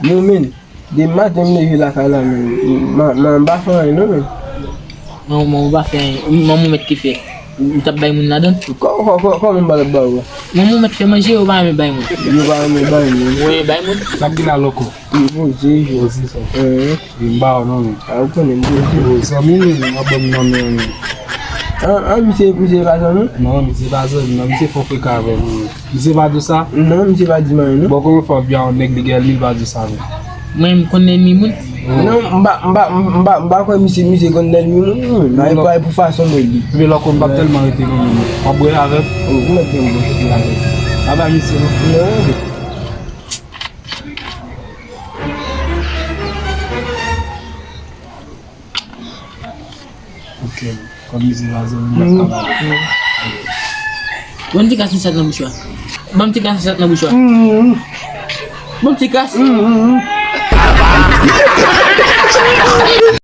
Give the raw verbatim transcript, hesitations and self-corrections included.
Non, men, depi maten m leve lakay la, men, man, man, m pa fè anyen, non, men. Manman, manman pa fè anyen. Manman mèt ki fè. M t ap bay moun ladan. Kò-, kò-, kò-, kòman m pa t ap ba ou a? Manman mèt fè manje, yo pa renmen bay moun. Yo pa renmen bay moun. Wi, bay moun. Sa k gen la lòk ou? Yo poze, yo. Poze sa. Ehe. Yo m ba ou non, men. A, ou konnen m poze. Yo, zanmi, men, w ap ban m nan men, men. An, an, misye, misye pa zanmi? Non, misye pa zanmi, non, misye fò frekan avè m, men. Misye pa di sa? Non, misye pa di m anyen, non. Bon, kòman fè w byen yon nèg li gen li, li pa di sa, non? Mwen, m konn lènmi moun? Non, m pa, m pa, m pa, m pa kwè misye, misye konn lènmi moun, non. Nan e pa pou fason mwen li. Men lòk ou m p ap tèlman rete non, men. W ap bwè avè m? Wi, ou mèt gen bwè avè m. Pa bay misye, non. Non. Ok, kòm misye pa zanmi m, m ap ka bay. Ban m ti kras misye nan bouch ou a. Ban m ti kras misye nan bouch ou a. Ban m ti kras.